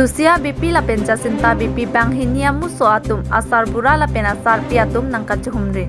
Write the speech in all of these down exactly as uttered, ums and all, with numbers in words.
Lucia Beypi lapen Jacinta Beypi banghini amuso atum asarbura lapen asarpi atum nangkachihumri.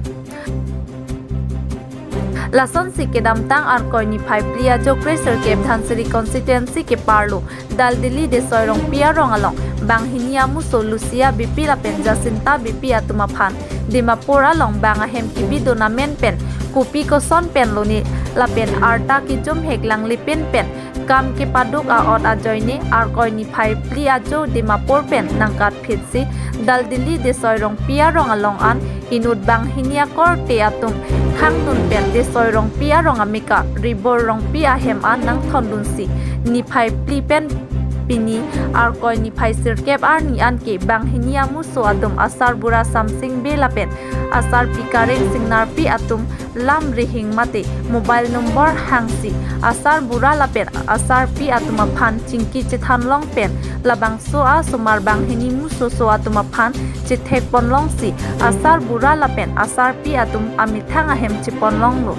Lasonsi kedamtang Arkoi niphai phli ajo kre sirkep Dhansiri constituency keparlo Daldili Desoi Rongpi arong along banghini amuso Lucia Beypi lapen Jacinta Beypi atum aphan Dimapur along bang ahem kebidun amen pen kopi koson pen lone lapen arta kejum hek langle pin pen kam kepaduk a-ot ajoine Arkoi niphai phli ajo Dimapur pen nangkatphitsi Daldili Desoi Rongpi arong along an inut banghini akorte atum khangdun pen Desoi Rongpi arong ameka Ribor Rongpi ahem an nangthondunsi niphai phli pen pini Arkoi niphai sirkep arni anke banghini amuso atum asarbura Samsing Bey lapen asarpi Kareng Singnarpi atum lam rihing mate mobile number hangsi asarbura lapen asarpi atum aphan chingki chethan long pen labangso asomar banghini musoso atum aphan chethek pon longsi asarbura lapen asarpi atum amethang ahem chepon longlo.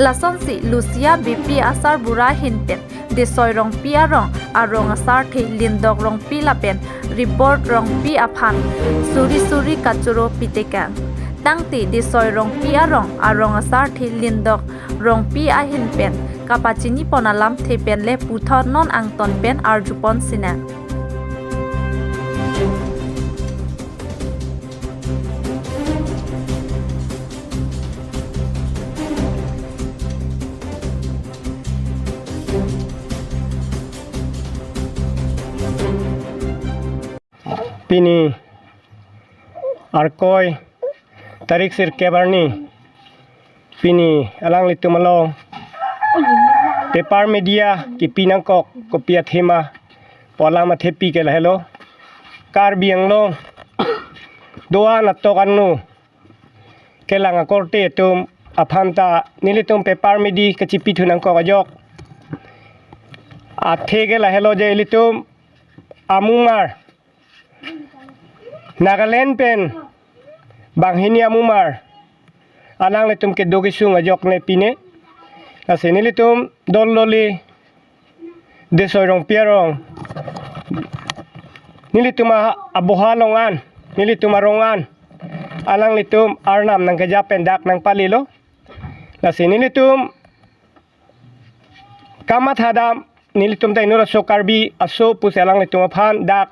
Lasonsi Lucia Beypi asarbura ahin pen Desoi Rongpi arong, arong asarthe Lindok Rongpi lapen Ribor Rongpi aphan suri suri kachoro pitekang. Tangte Desoi Rongpi arong, arong asarthe Lindok Rongpi ahin pen kapachini pon alamthe pen le puthot non angton pen arju pon sinang. Pini Arkoi tarik sirkep arni pini alanglitum along paper media kipi nangkok kopi athema pu alam athepi ke lahelo. Karbi Anglong do-an atok angno kelang akorte atum aphan ta nelitum paper media kachipithu nangkok ajok athe ke lahelo je ilitum amumar Nagaland pen banghini amumar alanglitum kedo kesung ajok ne pine. Lasi nelitum Daldili Desoi Rongpi arong, nelitum a-, aboha along an, nelitum arong an alanglitum arnam nangkejap pen dak nangpalilo. Lasi nelitum kamatha dam, nelitum ta inut aso Karbi aso pusi alanglitum aphan dak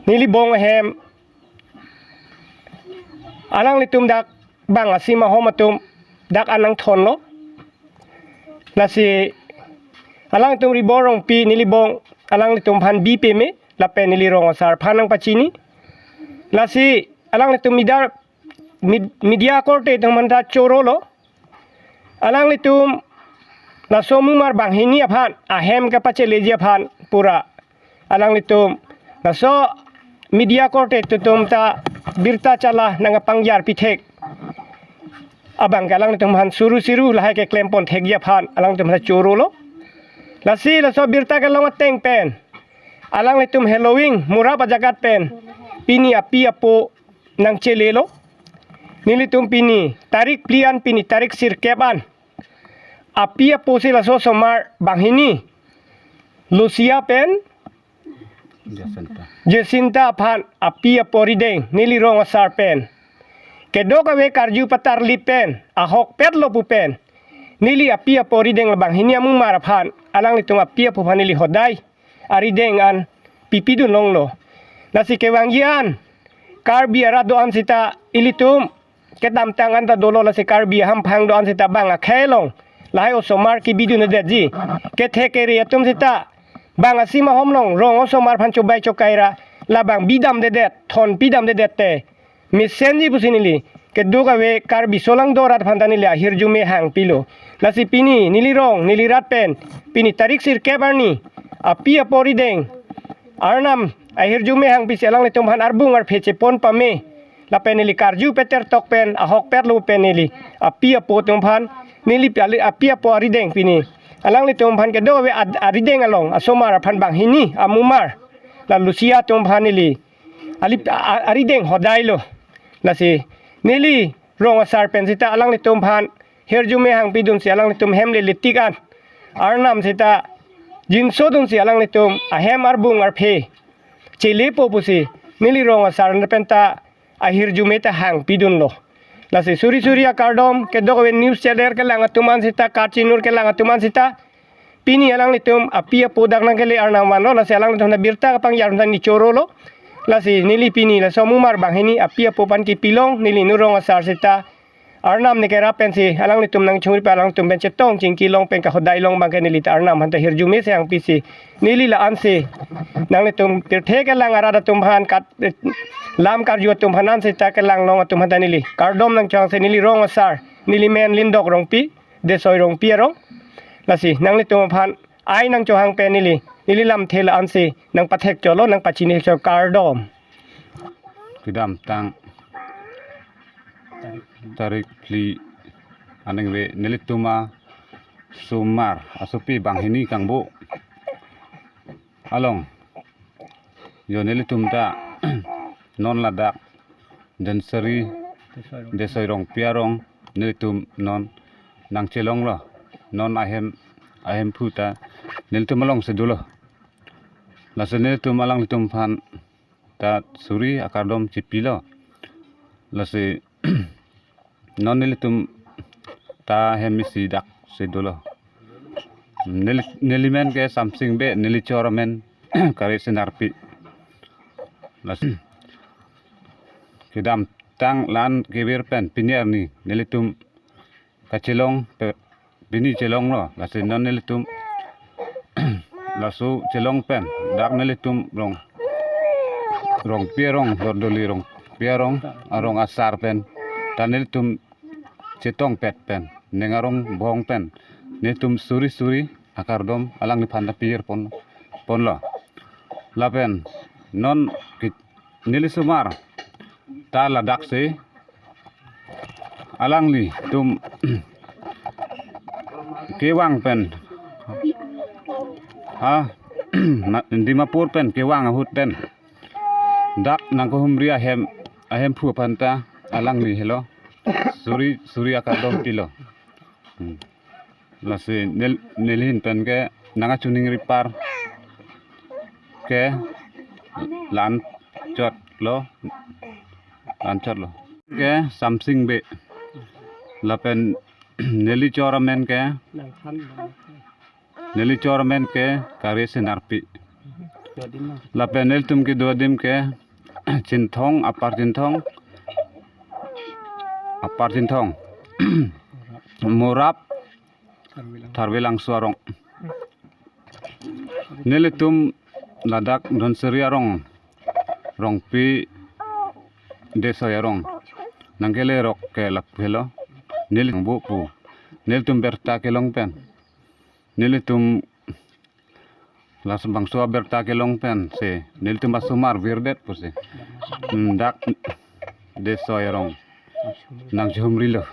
neli bong ahem alanglitum dak bang asim ahom atum dak an nangthonlo. Lasi alangtum Ribor Rongpi neli bong alanglitum aphan bi peme lapen neli rong asar aphan nangpachini. Lasi alanglitum media, mid-, media korte atum aphan ta chorolo. Alanglitum laso mumar banghini aphan ahem kepacheleji aphan pura alanglitum laso media korte atum ta birta chala nangkapangjar pithek abang ke alanglitum aphan suru siru lahai keklem pon thekji aphan alanglitum aphan chorolo. Lasi laso birta kelong ateng pen alanglitum hallowing murap ajagat pen pini api apo nangchelelo. Nelitum pini tarik phli an, pini tarik sirkep an api apo si laso osomar banghini Lucia pen Jacinta. Jacinta aphan api apo arideng neli rong asar pen kedokave karju patarlip pen ahokpetlo pu pen neli api apo arideng la banghini amumar aphan alanglitum api apo aphan neli hodai arideng an pipidun longlo. Lasi kevangji an Karbi arat do-an sita ilitum kedamtang an ta dolo, lasi Karbi ahamphang do-an sita bang akhei along lahai osomar kebidun detji. Kethe kere atum sita bang asim ahom along rong osomar aphan chobai chokai ra labang bidam dedet, thon pidam dedet te mesenji pusi neli kedokave Karbi solangdo arat aphan ta neli ahirjume hangpilo. Lasi pini neli rong neli rat pen pini tarik sirkep arni api apo arideng arnam ahirjume hangpisi alanglitum aphan arbung arphe chepon pame lapen neli karju peter tok pen ahokpetlo pen neli api apo atum aphan neli pi-, ali-, api apo arideng pini alanglitum aphan kedokave ad-, arideng along asomar aphan banghini amumar la Lucia atum aphan neli ali a-, a-, arideng hodailo. Lasi neli rong asar pen sita alanglitum aphan hirjume hangpidunsi alanglitum hem leletik an arnam sita jinsodunsi alanglitum ahem arbung arphe chelepo pusi neli rong asar pen ta ahirjume ta hangpidunlo. Lasi suri suri akardom, kedok ave news channel kelang atum an seta, kachinur kelang atum an seta, pini alanglitum api apo dak nangkele arnam vanlo, lasi alanglitum ta birta kapangjar ta neli chorolo. Lasi neli pini laso mumar banghini api apo aphan kipilong neli inut rong asar seta arnam neli kerap pensi alanglitum nangchungri pa alanglitum pen chetong chingki long pen kahodai long abangke neli ta arnam aphan ta hirjume si hangpisi neli la-ansi nanglitum pirthe kelang arat atum aphan kat, lam karju atum aphan an seta kelang long atum aphan ta neli kardom nangchongsi neli rong asar, neli men Lindok Rongpi, Desoi Rongpi arong. Lasi nanglitum aphan ai nangchohang pen neli, neli lamthe la-ansi nangpathek cholo, nangpachini cholo, kardom. Kedamtang tarik phli aningve nelitum asomar asopi banghini kangbo along, jo nelitum ta non ladak Dhansiri Desoi Rongpi arong nelitum non nangchelonglo. Non ahem, ahemphu ta nelitum alongsi dolo. Lasi nelitum alanglitum aphan ta suri akardom chipilo. Lasi non nelitum ta hem isi daksi dolo. Neli, neli men ke Samsing Bey, neli chor amen Kare Senarpi. Lasi kedamtang la-an kevir pen pini arni nelitum kachelong pe, pini chelonglo, lasi non nelitum laso chelong pen dak nelitum rong, Rongpi arong, Dordoli Rongpi arong, arong asar pen ta nelitum chetongpet pen ning arong bong pen nelitum suri suri akardom alangliphan ta pir pon, ponlo. Lapen non ki, neli somar ta ladaksi alanglitum kevang pen, ha, na, Dimapur pen kevang ahut pen dak nangkehumri ahem, ahemphu aphan ta alangli helo suri suri akardom pilo. Hmm. Lasi nel, neli ahin pen ke nangkachiningri par ke la-anchotlo, la-anchotlo. Ke Samsing Bey. Lapen neli chor amen ke, neli chor amen ke Kare Senarpi. Lapen nelitum kedo adim ke Chinthong, Upper Chinthong, Upper Chinthong, Morap, Tharvelangso arong. Nelitum ladak Dhansiri arong, Rongpi Desoi arong nangkele rok ke lapu helo. Neli nangbo pu. Nelitum birta kelong pen, nelitum labangso abirta kelong pensi nelitum asomar virdet pusi, hmm, dak Desoi arong nangchehumrilo.